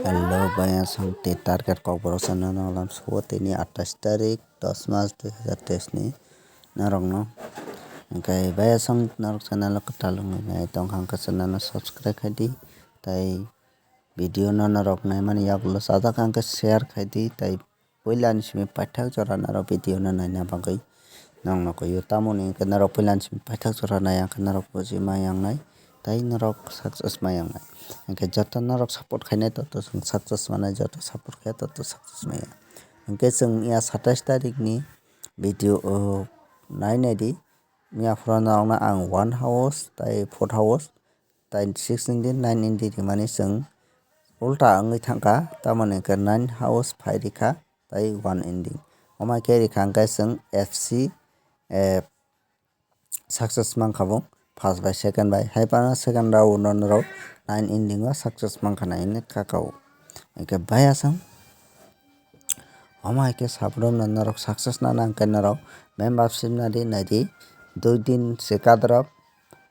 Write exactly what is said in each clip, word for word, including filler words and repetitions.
Hello, baya song te target kokborok sana nanglam subo tini atais tarik dos mas dui hazar teis ni norokno. Hingke baya song norok channel o kwtal wngwi nai tongkha hwnkhe channel no subscribe khai di, tai video no norok naimani yagulo sajak hwnkhe share khai di, tai puila ni simi paithak jora norok video no naina bagwi nongno kuio. Tamoni hwnkhe norok puila ni simi paithak jora nai hwnkhe norok buji ma yangnai, tai norok success ma yangnai. Hwnkhe joto norok support khainai toto chwng success manai, joto support khaiya toto success maya. Hwnkhe chwng ya satais tarik ni video o nai nai di. Miya phuru norokno ang one house tai four house tai six ending, nine ending rimani chwng ulta wngwi thangkha, tamoni hwnkhe nine house phai rikha tai one ending. Omo hai khe rikha hwnkhe chwng F C, eh, success mankha bo first bai second bai, hai phano second round no norok nine ending o success mankha nai hinwi kaka o. Hwnkhe baya song omo hai khe sabrumno norok success nana hwnkhe norok membership nadi naidi, dui din se kadrop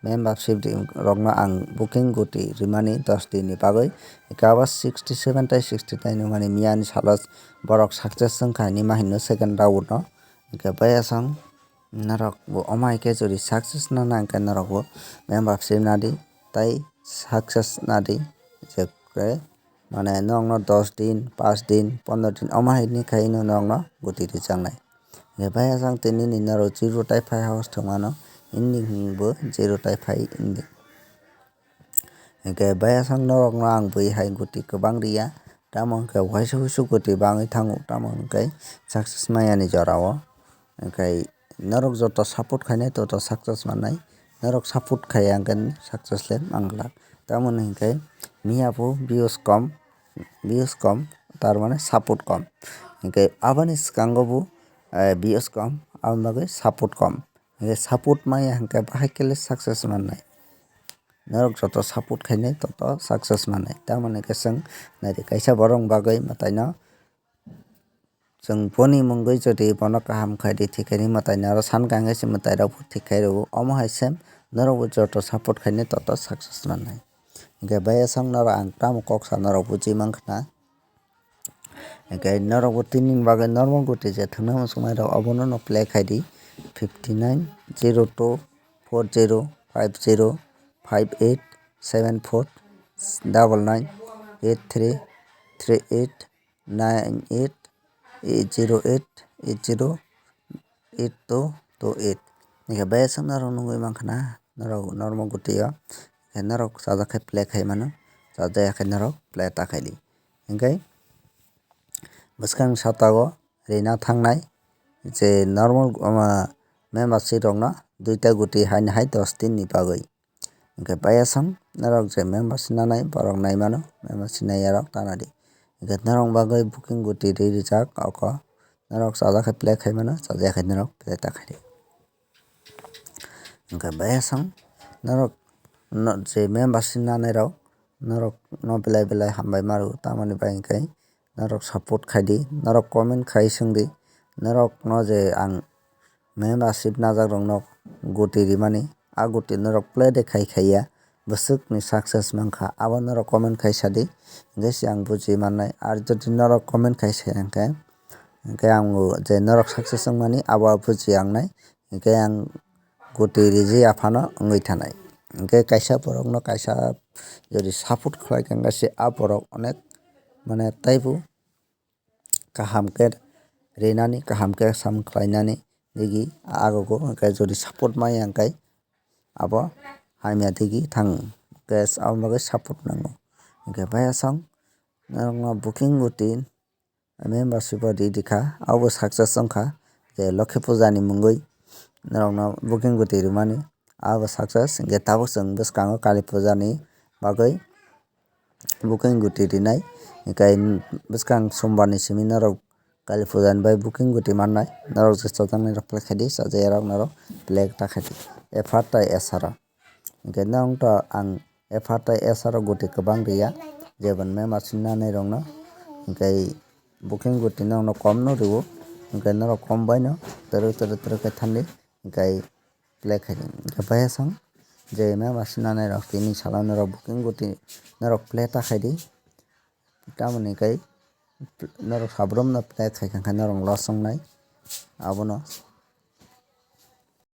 membership rokno ang booking guti rimani dos din ni bagwi. Hwnkhe abo sixty seven tai sixty nine wngmani miyani salo borok success wngkha hinwi ma hino second round no. Hwnkhe baya song norok bo omo hai khe jodi success nana hwnkhe norok bo membership nadi tai success nadi, je khe mane nokno dos din, paanch din, pondro din omo hai ni khai no nokno guti rijaknai. Hwnkhe baya song tini ni norok zero tai phai house thwngmano, ending bo zero tai phai ending. Hwnkhe baya song norokno ang bui hai guti kwbang riya, tamo hwnkhe waisa waisa guti bangwi thango, tamo hwnkhe success maya ni jora o. Hwnkhe norok joto support khainai toto success mannai, norok support khaiya hwnkhe success le mangla. Tamoni hwnkhe miya bo views kom, views kom, tar mane support kom. Hwnkhe aboni swkango bo, eh, views kom, aboni bagwi support kom. Hwnkhe support maya hwnkhe bahai khe le success mannai. Norok joto support khainai toto success mannai. Tamoni hwnkhe chwng naidi kaisa borok ni bagwi mwtaino chwng boni mungwi jodi bono kaham khai di thik khe ni mwtaino aro san kang khe se mwtai rok bo thik khai rwo. Omo hai se norok bo joto support khainai toto success mannai. Hwnkhe baya song norok ang tamo kok sa norok buji mankha na. Hwnkhe norok bo tini ni bagwi normal guti je thwngna muchungmani rok obono no play khai di, fifty nine zero two four zero five zero five eight seven four double nine eight three three eight nine eight eight zero eight eight zero eight two two eight. Hwnkhe baya song norok nugwi mankha na norok normal guti o, hwnkhe norok chajak khe play khai mano, chajak ya khe norok play ta khai di. Hwnkhe bwskang saka o rina thangnai je normal, ama, membership rokno duita guti haini hai dos din ni bagwi. Hwnkhe baya song norok je membership nanai borok nai mano, membership naiya rok tana di. Hwnkhe norok bagwi booking guti ri rijak oko, norok chajak khe play khai mano, chajak ya khe norok play ta khai di. Hwnkhe baya song norok no je membership nanai rok norok no belai belai hambai ma rwo, tamoni bai hwnkhe norok support khai di, norok comment khai swng di, norok no je ang membership najak rok no guti rimani, a guti norok play de khai khaiya bwswk ni success mankha, abo norok comment khai sa di, hwnkhe se ang buji mannai. Ar jodi norok comment khai sa ya hwnkhe, hwnkhe ang je norok success wngmani abo buji ang nai. Hwnkhe ang guti riji aphano wngwi thanai. Hwnkhe kaisa borokno kaisa jodi support khlai kha, hwnkhe se a borok onek, mane, taibo kaham khe rinani, kaham khe sam khlainani digi agogo. Hwnkhe jodi support maya hwnkhe abo hamya digi thango. Hwnkhe aboni bagwi support nango. Hwnkhe baya song norokno booking guti membership o ri rikha, abo success wngkha. Je Lokhi puja ni mungwi norokno booking guti rimani, abo success. Hwnkhe tabuk chwng bwskango Kali puja ni bagwi booking guti rinai. Hwnkhe bwskang sombar ni simi norok Kali puja ni bai booking guti mannai. Norok je chajaknai rok play khai di, chajak ya rok norok play ta khai di. F R tai S R o. Hwnkhe norok to ang F R tai S R o guti kwbang riya, jeboni membership nanai rokno. Hwnkhe booking guti norokno kom no rwo, hwnkhe norok kom bai no twrwk twrwk twrwk khe thandi, hwnkhe play khai di. Hwnkhe baya song je membership nanai rok tini salo norok booking guti norok play ta khai di. Tamoni kai norok sabrum no play khai kha khe norok loss wngnai. Abono